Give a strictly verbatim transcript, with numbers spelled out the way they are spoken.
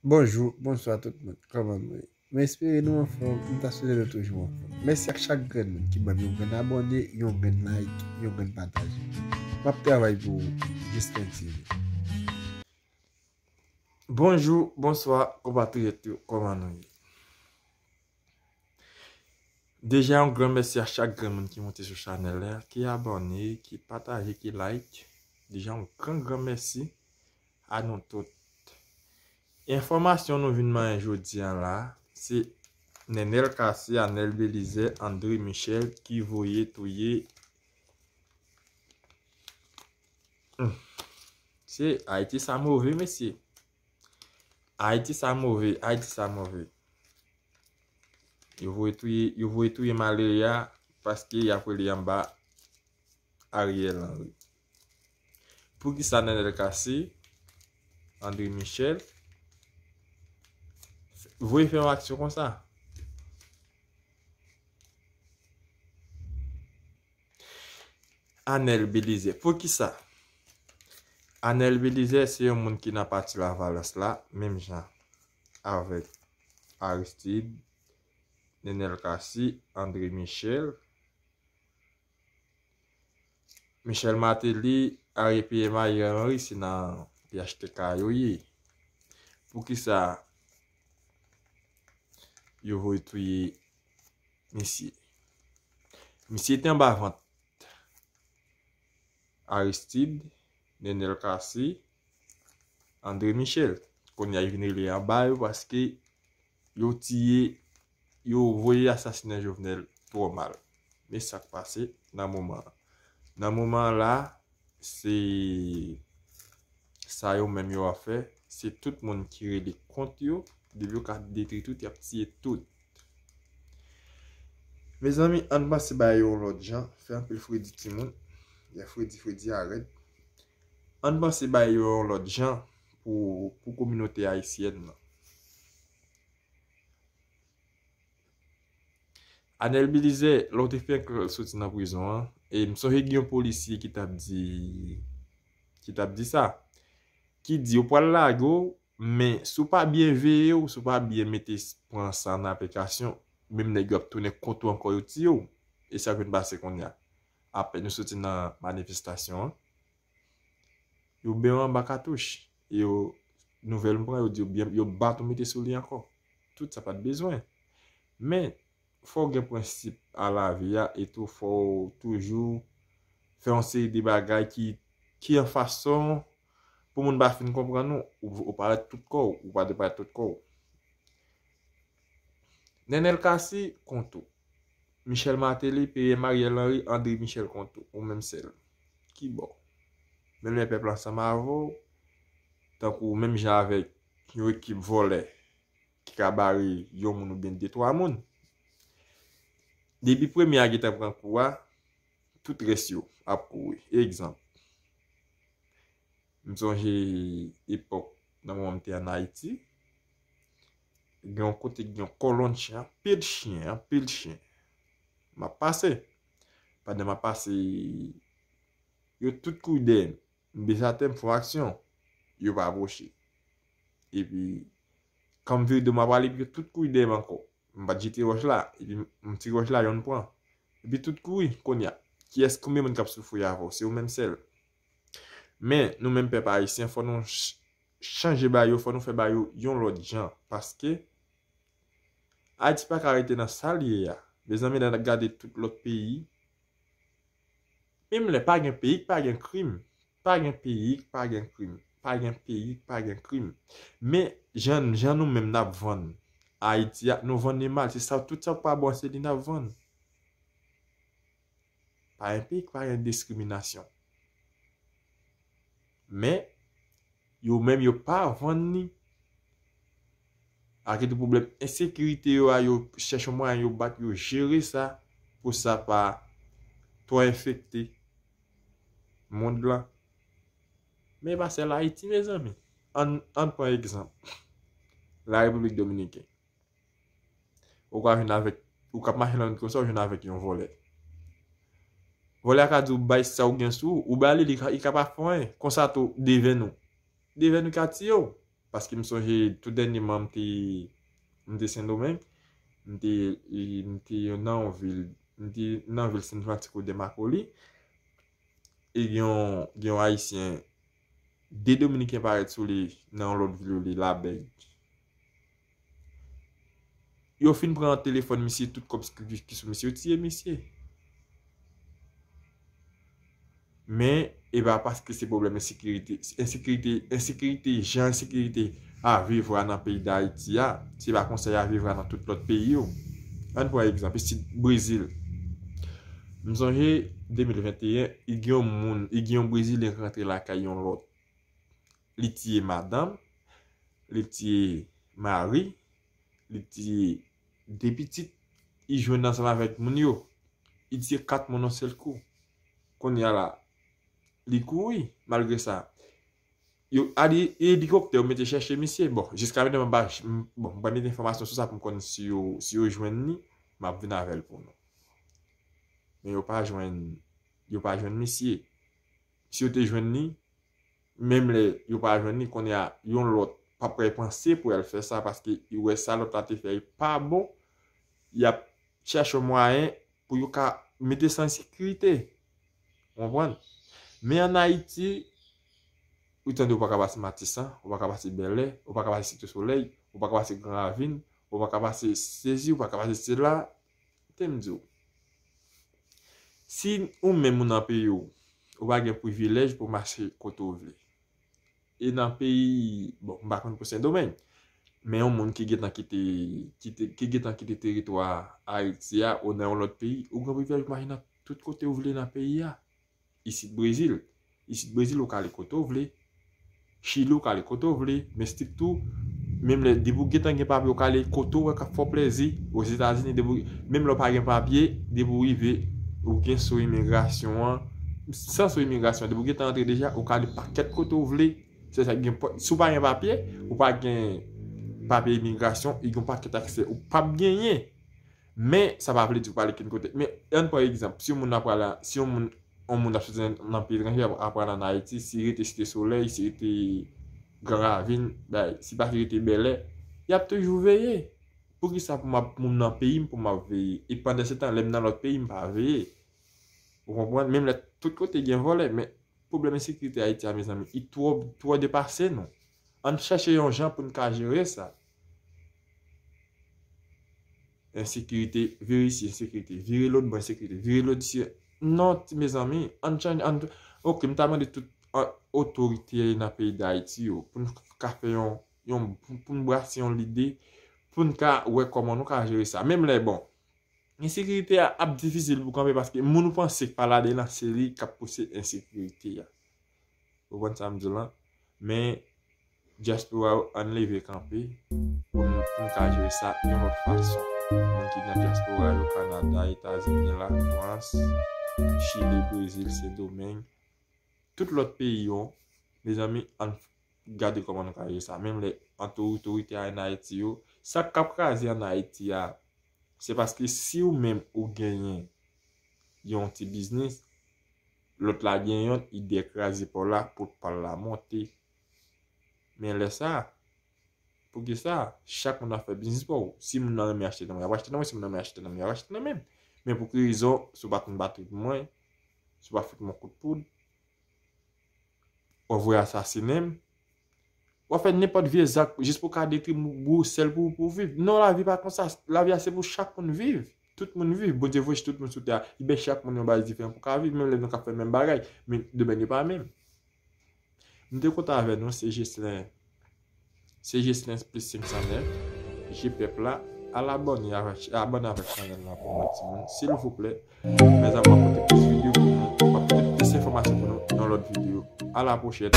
Bonjou, bonswa tout moun. Kòman nou ye? M espere nou anfòm, m ta swete nou toujou anfòm. Mèsi ak chak grenn moun ki ban m yon grenn abòne, yon grenn like, yon grenn pataje. M ap travay pou ou, Justin T V. Bonjou, bonswa, konpatriyòt yo, kòman nou ye? Deja, yon gran mèsi a chak grenn moun ki monte sou chanèl la, ki abòne, ki pataje, ki like. Deja, yon gran, gran mèsi a nou tout. Enfòmasyon nou vin manyen jodi a la, se Nenel Cassy, Anel Belizaire, André Michel ki voye touye. Hmm. Se Ayiti sa move, mesye. Ayiti sa move, Ayiti sa move. Yo voye touye, yo voye touye malere a paske y ap rele anba Ariel Henry. Poukisa Nenel Cassy, André Michel, voye fè yon aksyon konsa? Anel Belizaire. Poukisa? Anel Belizaire se yon moun ki nan pati Lavalas la, menm jan avèk Aristide, Nenel Cassy, André Michel, Michel Martelly, Ari-, P M Ariel Henry, se nan P H T K yo ye. Poukisa yo voye touye misye? Misye te anba vant Aristide, Nenel Cassy, André Michel. Kounye a, yo vin rele anba yo paske yo tiye, yo voye asasinen Jovenel twò mal. Men sa k pase nan moman an. Nan moman an la, se sa yo menm yo ap fè, se tout moun ki rele kont yo, depi yo ka detwi tout, y ap tiye tout. Mezanmi, ann panse bagay yo yon lòt jan, fè anpil fredi timoun, lè fredi, fredi a rèd. Ann panse bagay yo yon lòt jan pou, pou kominote ayisyèn nan. Anel Belizaire, lè w te fenk soti nan prizon an, e m sonje gen yon polisye ki t ap di, ki t ap di sa, ki di, yo pral lage w, men si w pa byen veye w, si w pa byen mete s-, pran sa an aplikasyon, menm nèg yo ap tounen kont ou ankò, yo tiye w. E sa k vin pase kounye a. Apèn yo soti nan manifestasyon an, yo ben w anba katouch. E yo, nouvèl m pran, yo di yo byen, yo bat ou mete sou li ankò. Tout sa pa t bezwen. Men, fò w gen prensip a lavi a, e tou fò w toujou fè yon seri de bagay ki, ki an fason pou moun pa fin konprann ou, ou, ou parèt tout kò w, ou pa dwe parèt tout kò w. Nenel Cassy kont ou. Michel Martelly, P M Ariel Henry, André Michel kont ou, ou menm sèl. Ki bò? Menm lè pèp la ansanm avè w, tankou menm jan avèk yon ekip vòlè ki ka bare yon moun oubyen de twa moun. Depi premye a gentan pran kou a, tout rès yo ap kouri. Egzanp, m sonje epòk nan moman m te ann Ayiti, gen yon kote, gen yon kolonn chen, anpil chen, anpil chen. M ap pase. Pandan m ap pase, yo tout kouri dèyè m. M bese atè, m fè yon aksyon. Yo pa pwoche. Epi, kan m vire do m ap ale, epi yo tout kouri dèyè m ankò. M pa t jete wòch la, epi m, m tire wòch la, yonn pran. Epi tout kouri, kounye a. Kiyès, konbyen moun k ap soufri avè w? Se ou menm sèl. Men, nou menm pèp ayisyen, fò nou ch-, chanje bagay yo, fò nou fè bagay yo yon lòt jan. Paske, Ayiti pa ka rete nan sa l ye a. Mezanmi, lè n ap gade tout lòt peyi, menm lè pa gen peyi k pa gen krim. Pa gen peyi k pa gen krim. Pa gen peyi k pa gen krim. Men, jan, jan nou menm n ap vann Ayiti a, nou vann li mal. Se sa, tout sa k pa bon, se li n ap vann. Pa gen peyi k pa gen diskriminasyon. Men, yo menm yo pa vann li. Ak tou pwoblèm ensekirite yo a, yo chèche yon mwayen yo bat, yo jere sa pou sa pa twò enfekte mond lan. Men e pa sèl Ayiti, mezanmi. Ann, ann pran egzanp. La Repiblik Dominiken. Ou ka jwenn avèk, ou k ap mache nan lari konsa, ou jwenn avèk yon vòlè. Vòlè a ka di w bay sa ou gen sou ou, ou ba li, li ka, li ka pa fè anyen. Konsa tou, devèn ou. Devèn ou ka tiye w. Paske m sonje tou dènyèman m te, m te Sendomeng, m te, m te nan yon vil, m te nan vil Senfransisko de Makoli, e gen yon, gen yon Ayisyen, de Dominiken parèt sou li nan yon lòt vil yo rele Labèy. Yo fin pran telefòn misye, tout kòb ki, ki sou misye, yo tiye misye. Men, e pa paske se pwoblèm ensekirite, ensekirite, ensekirite, jan ensekirite a viv la nan peyi Dayiti a, se pa konsa y a viv la nan tout lòt peyi yo. Ann pran egzanp, isit Brezil. M sonje de mil venteyen, i gen yon moun, i gen yon Brezilyen ki rantre lakay yon lòt. Li tiye madanm, li tiye mari, li tiye de pitit, i jwenn ansanm avèk moun yo. I tiye kat moun yon sèl kou. Kounye a la, li kouri, malgre sa. Yo, a di, elikoptè, yo mete chèche misye. Bon, jiska mentnan, m pa, m, bon, m pa mete enfòmasyon sou sa pou m konn si yo, si yo jwenn li, m ap vin avè l pou nou. Men yo pa jwenn, yo pa jwenn misye. Si yo te jwenn li, menm lè yo pa jwenn li, kounye a, yon lòt p ap pral panse pou y al fè sa, paske y wè sa lòt la te fè, e pa bon, y ap chèche yon mwayen pou yo ka mete sa an sekirite. Ou konprann? Men ann Ayiti, ou tande ou pa ka pase Matisan, ou pa ka pase Bèlè, ou pa ka pase Site Solèy, ou pa ka pase Gran Ravin, ou pa ka pase sesi, ou pa ka pase sela. Te m di w, si ou menm ou nan peyi w, ou pa gen privilèj pou mache kote w vle. E nan peyi, bon, m pa konn pou Sendomeng, men yon moun ki gentan kite, kite, ki gentan kite teritwa Ayiti a ou nan yon lòt peyi, ou gen privilèj pou mache nan tout kote w vle nan peyi a. Isit Brezil. Isit Brezil, ou ka ale kote w vle. Chili, ou ka ale kote w vle. Men sitou, menm lè, depi w gentan gen papye, ou ka ale kote w wè k ap fè w plèzi. Ozetazini, depi w, menm lè w pa gen papye, depi w rive, ou gen sou imigrasyon an. San sou imigrasyon, depi w gentan antre deja, ou ka ale pakèt kote w vle. Se sa, gen, si w pa gen papye, ou pa gen papye imigrasyon, e gen yon pakèt aksè ou p ap genyen. Men, sa pa vle di ou pa ale kenn kote. Men, ann pran egzanp, si yon moun ap pral, si yon moun, yon moun ap soti nan, nan peyi etranje, ap, ap pral ann Ayiti, si rete Site Solèy, si rete Gran Ravin, bay, si pa rete Bèlè, y ap toujou veye. Poukisa pou m ap, moun nan peyi m, pou m ap veye? E pandan se tan, lè m nan lòt peyi, m pa veye. Ou konprann? Menm lè tout kote gen vòlè, men pwoblèm ensekirite Ayiti a, mezanmi, li twò, twò depase nou. Ann chèche yon jan pou n ka jere sa. Ensekirite, vire isi, ensekirite, vire lòt bò, ensekirite, vire lòt isi. Non, ti mezanmi, ann chanje, ann, oke, m ta mande tout, an, otorite nan peyi Dayiti yo, pou n ka fè yon, yon, pou, pou n brase yon lide, pou n ka wè kòman nou ka jere sa. Menm lè, bon, ensekirite a ap difisil pou kanpe paske moun ou panse k pa ladan l lan, se li k ap pouse ensekirite a. Ou konprann sa m di w lan? Men, dyaspora yo, ann leve kanpe pou n, pou n ka jere sa yon lòt fason. Moun ki nan dyaspora yo, Kanada, Etazini, Lafrans, Chili, Brezil, Sendomeng, tout lòt peyi yo, mezanmi, ann gade kòman nou ka jere sa. Menm lè ant otorite a ann Ayiti yo, sa k ap kraze ann Ayiti a, se paske si ou menm ou genyen yon ti biznis, lòt la gen yon, ide kraze pa w la, pot pa l la monte. Men lè sa, poukisa chak moun ap fè biznis pa w? Si moun nan renmen achte nan mwen, y ap achte nan mwen, si moun nan renmen achte nan mwen, y ap achte nan men m. Men pou ki rezon, si w pa konn batri pou mwen, si w pa fout mwen kout poud, w ap voye asasinen m, w ap fè nenpòt vye zak jis pou w ka detwi m, bouyi w sèl pou, pou w viv. Non, lavi pa konsa. Lavi a se pou chak moun viv. Tout moun viv. Bondye voye tout moun sou tè a. Li bay chak moun yon bagay diferan pou ka viv, menm lè nou ka fè menm bagay. Men domèn yo pa menm. M te kontan avè nou, se Jeslen. Se Jeslen plis senk san nèf. Je pèp la, al abòne avèk, abòne avèk chanèl la pou mwen, timoun, silvouplè. Mezanmi, m ap pote plis videyo pou nou, m ap pote plis enfòmasyon pou nou nan lòt videyo. A la pwochèn.